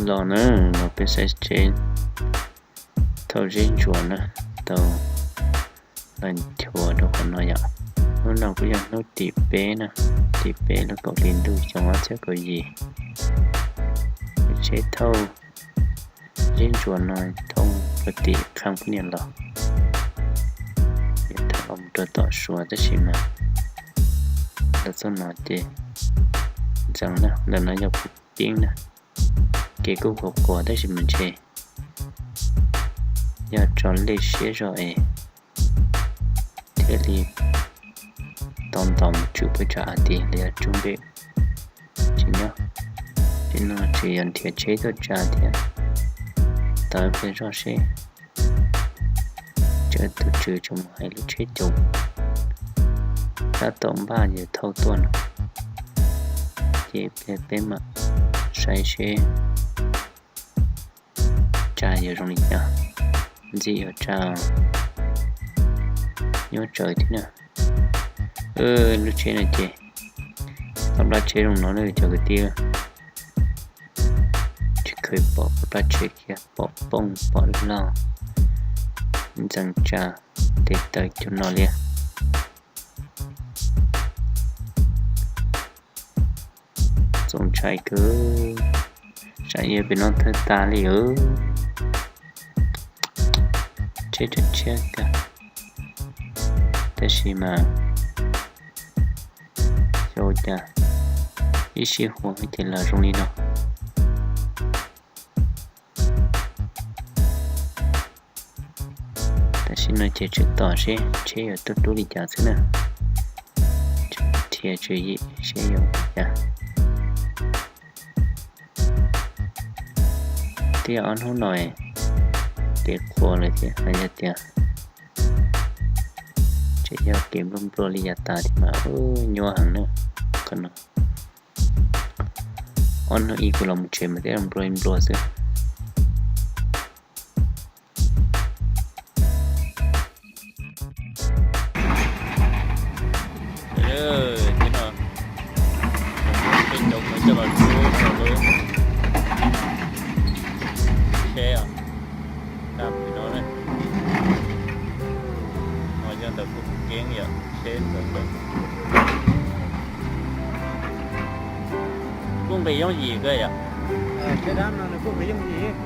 Los na, los peb saib tsheb thauj zeb ntsuas na, tau los nchuav rau qhov no yom. Hnub no kuj yog hnub tim peb na, tim peb lub kaum hli ntuj xyoo ob txhiab kaum yim. Tsheb thauj zeb ntsuas no thauj puag tim Qhab Phuj Niam los, yog thauj los rau tom Suav tab sis mas los txog no ces ntxeev na, ntawm no yog Phuj Keeb na. Kev kuj qhuav qhuav tab sis mas ntshe yog tso lej siab zog es thiaj li tau ntaus mus tshwm puag tsam av tid los yog tsub npej tsis nyob. Ces no tseem yuav nrhiav tsheb tuaj tsa thiab, tau ib pliag zoj seb. Tsawv tus tswv tseem mus hais lub tsheb caum tab tom npaj yuav thauj tuaj no, ces peb mam saib seb tsa yuav zoo li cas. Ntxim yuav tsa, nyuaj tsawv thiab na. Lub tsheb no ces, tau plab tsheb zoo no na cov kwv tij. Tsis kheev pom plab tsheb kiag, pom pooj pom log, ntxeev tsa tes taw cug no li. Txaus ntshai kawg, tsam ib pem no thawj tas li. Tsheb tshiab kawg, tab sis mas xyov ua cas ib sij huam ces los zoo li no. Tam sim no ces tseem tos seb tsheb yuav tuaj rub li cas xwb na. Tseem dhia tswv yim seb yuav ua cas. Twb yog ob hnub no kev qhuav lawm thiab, yog tias tseem yog kev nplua nplua li yav tas thiab mas nyuaj heev na. Qhov no ob hnub ib kuv los mus tsev mas twb nplua nplua xwb. Ces no, tej cov kawg coj los rub rau lub tsheb os, tag pem no na. Ho yog ntawm kuj keeb yom, tsheb ntawm no kuj nqis yooj yim kawg yom. Tsheb dab no nws kuj nqis yooj yim.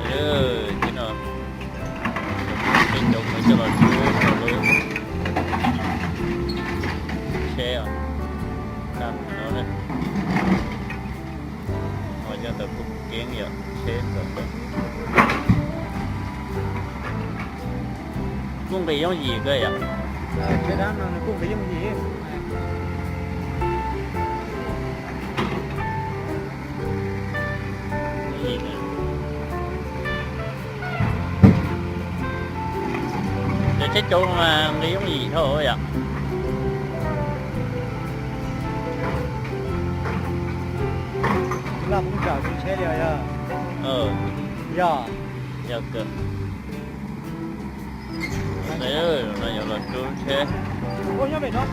Ces no, tej cov kawg coj los rub rau lub tsheb os, tag pem no na. Ho yog ntawm kuj keeb yom, tsheb ntawm no kuj nqis yooj yim kawg yom. Tsheb dab no nws kuj nqis yooj yim. Cov tsheb cau mas nqis yooj yim dhau yom. Laj poob tsam tsheb li yog. Yog. Yog kawg. No yuav los rub tsheb. Txhob zeb suav xyav dhau.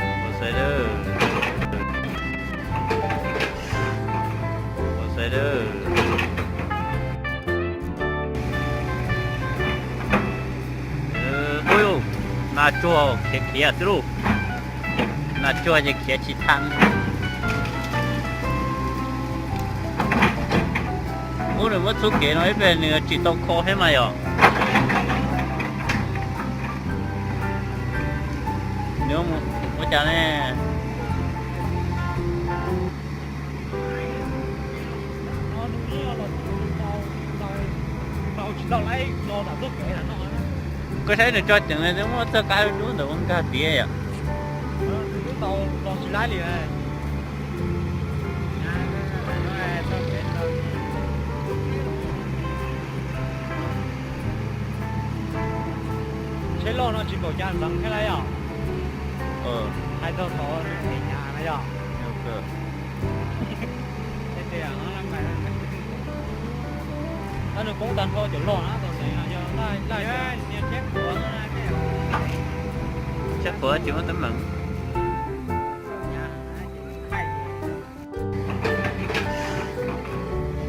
Ua xaiv dawb. Ua xaiv dawb. Ub, nas tsuag khiav khiav xwb lauj. Nas tsuag ces khiav tsis tau. Ub, nws muab txhub kev no ib pliag nws tsim tau kho thiab mas yom. Nws ua cas ne? Koj saib nws tso ceev li, twb muab txoj kab dub ntawm ua nkag tiag yom. Tsheb loj no tsis npaum cas ntxeev thiab lauj yom. Hais txog thaum nws ev hnyav na Nws poob tag nrho cov log na, tau ntawd yog laj, laj, tshaib quav tsis muaj teeb meem.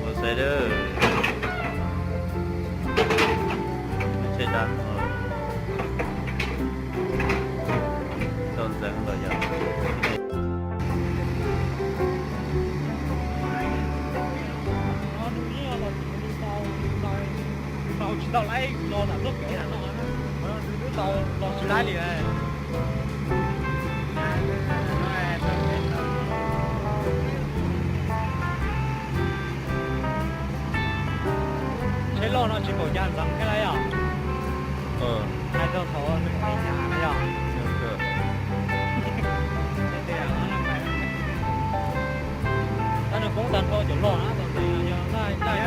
Ua xav dab, tau ntxeev los yog. Tsis tau laib los tam tuaj kev no, twb tau los tsis laib li. Tsheb loj no tsis pom cas ntxeev thiab lauj yom. Hais txog thaum nws poob cas yom. Tab nws poob tag nrho cov log na, tau ntawd yog laj, laj,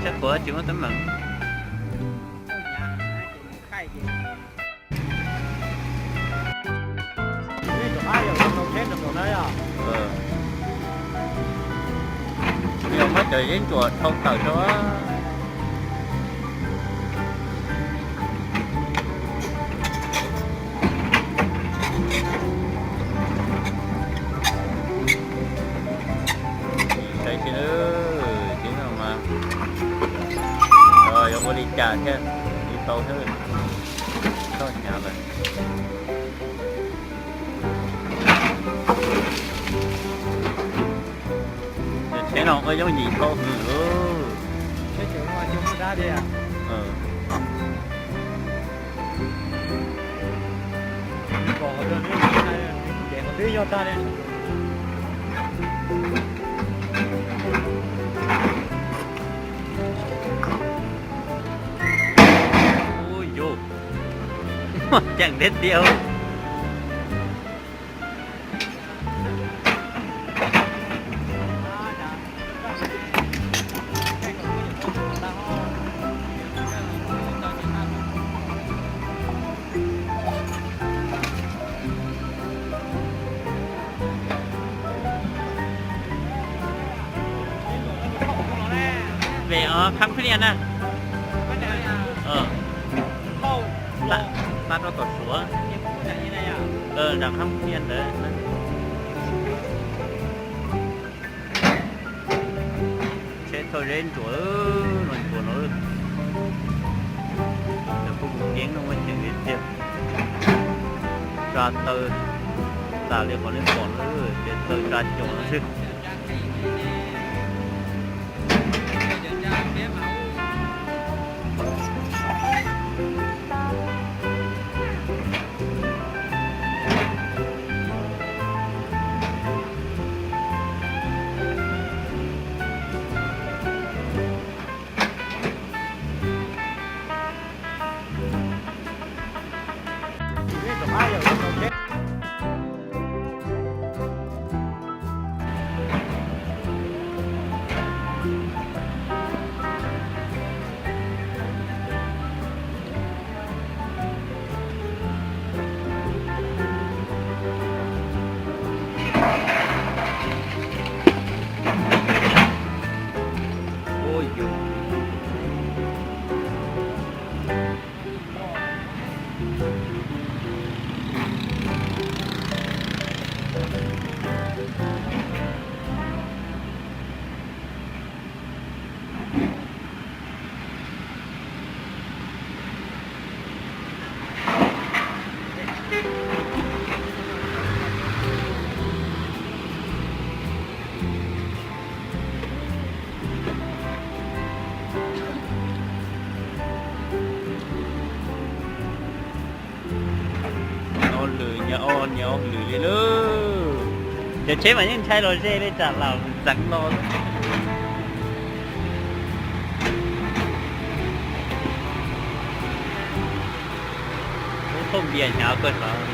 tshaib quav tsis muaj teeb meem. Yog muab cov zeb ntsuam dhau tawm rau. Saib seb, tib no mas yuav ua li cas thiaj li tau thiab. Txhob hnyav lawm. Tsheb no ua yooj yim dhau hwv. Ub yus, muaj ceem tiag tiag. Vem khab phliaj na. Xa rau tom Suav, nram khab phliaj ntawd. Tsheb thauj zeb ntsuam, los ntsuam no. Kuj mus keeb no muaj ceem li tiag. Tsa taw tas li qhov nej pom no, ces taw tsa caum no xwb. Ob lwm nyob, ob nyob ob lwm li lauj. Cov tsheb mas yeej ntshai los ze li tsam lam ntxeev los. Lub thooj npias hnyav kawg nkaus.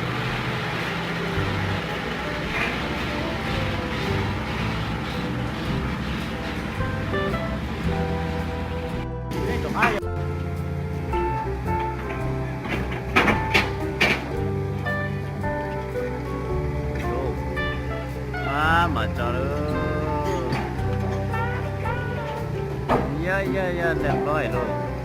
Mas tso lawm. Yog yog yog, ntawm ko lawm.